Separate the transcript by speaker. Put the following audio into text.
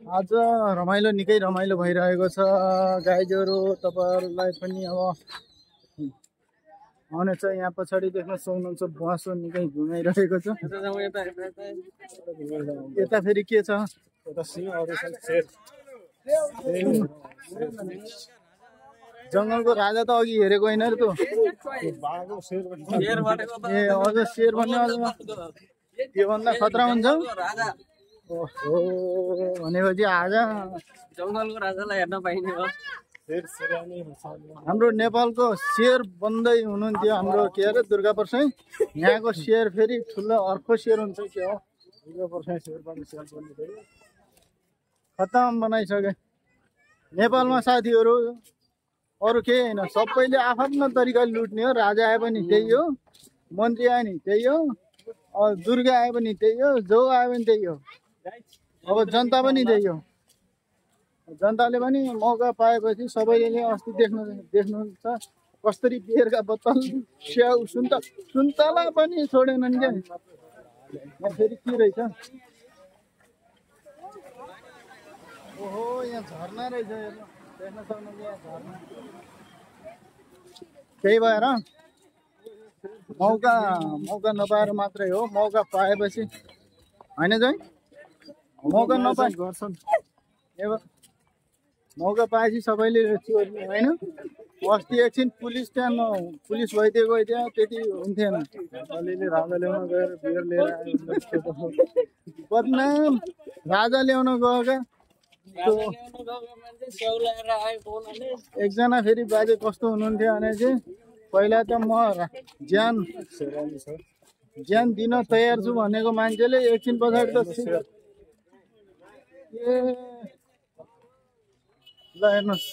Speaker 1: आज रमाइलो निकै रमाइलो भइरहेको छ गाइजहरू। तपाईहरुलाई पनि अब आउने चाहिँ यहाँ पछाडि देख्न सक्नुहुन्छ बुवासो निकै घुमाइरहेको छ। यता फेरि के छ? जङ्गलको राजा त अघि हेरेको होइन र त ए अझ शेर भन्ने अझ त्योभन्दा खतरा हुन्छ। ओहो भनेपछि आज
Speaker 2: जङ्गलको राजालाई हेर्न पाइने हो।
Speaker 1: हाम्रो नेपालको शेर बन्दै हुनुहुन्थ्यो हाम्रो के अरे दुर्गा पर्साई। यहाँको शेर फेरि ठुलो अर्को शेर हुन्छ के हो दुर्गा पर्साई शेर पनि खतम बनाइसके नेपालमा साथीहरू। अरू केही होइन, सबैले आफ्नो तरिकाले लुट्ने हो। राजा आए पनि त्यही हो, मन्त्री आए नि त्यही हो, दुर्गा आए पनि त्यही हो, जो आए पनि त्यही हो। अब जनता पनि त्यही हो। जनताले पनि मौका पाएपछि सबैले अस्ति देख्नुहुन्छ कसरी बियरका बोतल स्याउ सुन्तला पनि छोडेनन् क्या। यहाँ फेरि के रहेछ? ओहो यहाँ झर्ना रहेछ, हेर्नु देख्न सक्नुहुन्छ यहाँ झर्ना। त्यही भएर मौका नपाएर मात्रै हो, मौका पाएपछि होइन चाहिँ मौका नपाए गर्छन्। मौका पाएपछि सबैले चोर्ने होइन। अस्ति एकछिन पुलिस त्यहाँ पुलिस भइदिएको त्यहाँ त्यति हुन्थेन। अलिअलि राजा ल्याउन गएर बियर लिएर आयो बदनाम। राजा ल्याउन गएका एकजना फेरि बाजे कस्तो हुनुहुन्थ्यो भने चाहिँ पहिला त म ज्यान दिन तयार छु भनेको मान्छेले एकछिन पछाडि त ए ल हेर्नुहोस्